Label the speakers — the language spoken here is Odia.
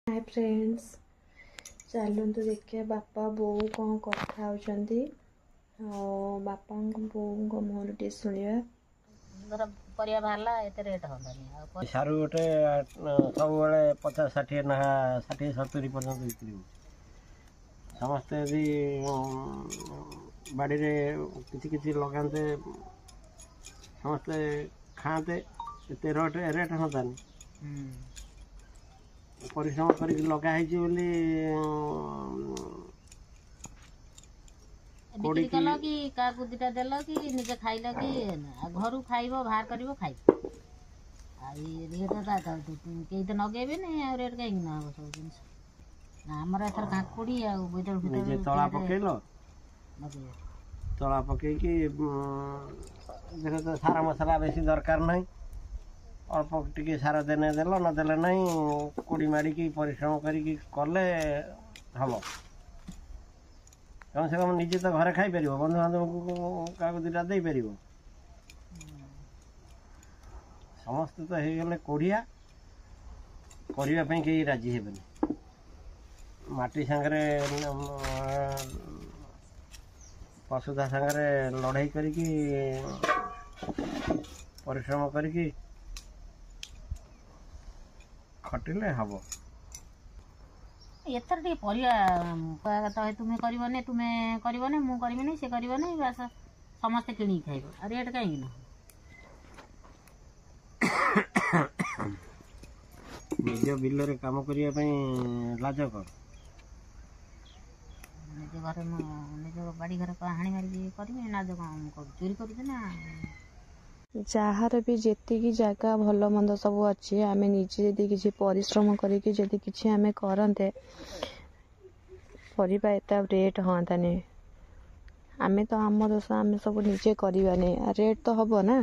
Speaker 1: ହାଏ ଫ୍ରେଣ୍ଡସ୍, ଚାଲନ୍ତୁ ଦେଖିବା ବାପା ବୋଉ କ'ଣ କଥା ହେଉଛନ୍ତି ଆଉ ବାପାଙ୍କ ବୋଉଙ୍କ ମୁହଁରୁ ଟିକେ ଶୁଣିବା।
Speaker 2: ଧର ପରିବା ବାହାରିଲା, ଏତେ ରେଟ୍ ହୁଅନ୍ତାନି। ଆଉ
Speaker 3: ସାରୁ ଗୋଟେ ସବୁବେଳେ 50 60 ଲେଖା, 60 70 ପର୍ଯ୍ୟନ୍ତ ବିକ୍ରି ହେଉଛି। ସମସ୍ତେ ଯଦି ବାଡ଼ିରେ କିଛି କିଛି ଲଗାନ୍ତେ, ସମସ୍ତେ ଖାଆନ୍ତେ, ଏତେ ରେଟ୍ ହୁଅନ୍ତାନି। ପରିଶ୍ରମ କରିକି ଲଗା ହେଇଛି ବୋଲି
Speaker 2: ବିକ୍ରି କଲ କି କାହାକୁ ଦିଟା ଦେଲ କି ନିଜେ ଖାଇଲ କି ଘରୁ ଖାଇବ, ବାହାର କରିବ ଖାଇବ। ଆଉ ଏ ରେଟ୍ କେହି ତ ନଗେଇବେନି, ଆଉ ରେଟ୍ କାହିଁକି ନ ହବ ସବୁ ଜିନିଷ? ନା, ଆମର ଏଥର କାକୁଡ଼ି ଆଉ ବୋଇତାଳୁ
Speaker 3: ନିଜେ ତଳା ପକେଇଲ, ତଳା ପକେଇକି ଦେଖ ତ, ସାର ମସଲା ବେଶୀ ଦରକାର ନାହିଁ। ଅଳ୍ପ ଟିକେ ସାର ଦେନେ ଦେଲ, ନଦେଲେ ନାହିଁ। କୋଡ଼ି ମାଡ଼ିକି ପରିଶ୍ରମ କରିକି କଲେ ହବ। କମ ସେ କମ ନିଜେ ତ ଘରେ ଖାଇପାରିବ, ବନ୍ଧୁବାନ୍ଧବଙ୍କୁ କାହାକୁ ଦୁଇଟା ଦେଇପାରିବ। ସମସ୍ତେ ତ ହେଇଗଲେ କୋଡ଼ିଆ, କରିବା ପାଇଁ କେହି ରାଜି ହେବେନି। ମାଟି ସାଙ୍ଗରେ, ପଶୁଧା ସାଙ୍ଗରେ ଲଢ଼େଇ କରିକି, ପରିଶ୍ରମ କରିକି ଖଟିଲେ ହବ।
Speaker 2: ଏଥର ଟିକେ ପରିବା ତ ତୁମେ କରିବନି, ତୁମେ କରିବନି, ମୁଁ କରିବିନି, ସେ କରିବନି, ବାସ ସମସ୍ତେ କିଣିକି ଖାଇବ। ଆଉ ରେଟ୍ କାହିଁକି ନ?
Speaker 3: ନିଜ ବିଲରେ କାମ କରିବା ପାଇଁ ଲାଜ କର।
Speaker 2: ନିଜ ଘରେ, ମୁଁ ନିଜ ବାଡ଼ି ଘରେ ହାଣି ମାରିକି କରିବି, ନାଜ କ'ଣ? ମୁଁ ଚୋରି କରୁଛି ନା?
Speaker 1: ଯାହାର ବି ଯେତିକି ଜାଗା ଭଲ ମନ୍ଦ ସବୁ ଅଛି, ଆମେ ନିଜେ ଯଦି କିଛି ପରିଶ୍ରମ କରିକି ଯଦି କିଛି ଆମେ କରନ୍ତେ, ପରିବା ଏତେ ରେଟ୍ ହୁଅନ୍ତାନି। ଆମେ ତ ଆମ ଦୋଷ, ଆମେ ସବୁ ନିଜେ କରିବାନି, ରେଟ୍ ତ ହବ ନା।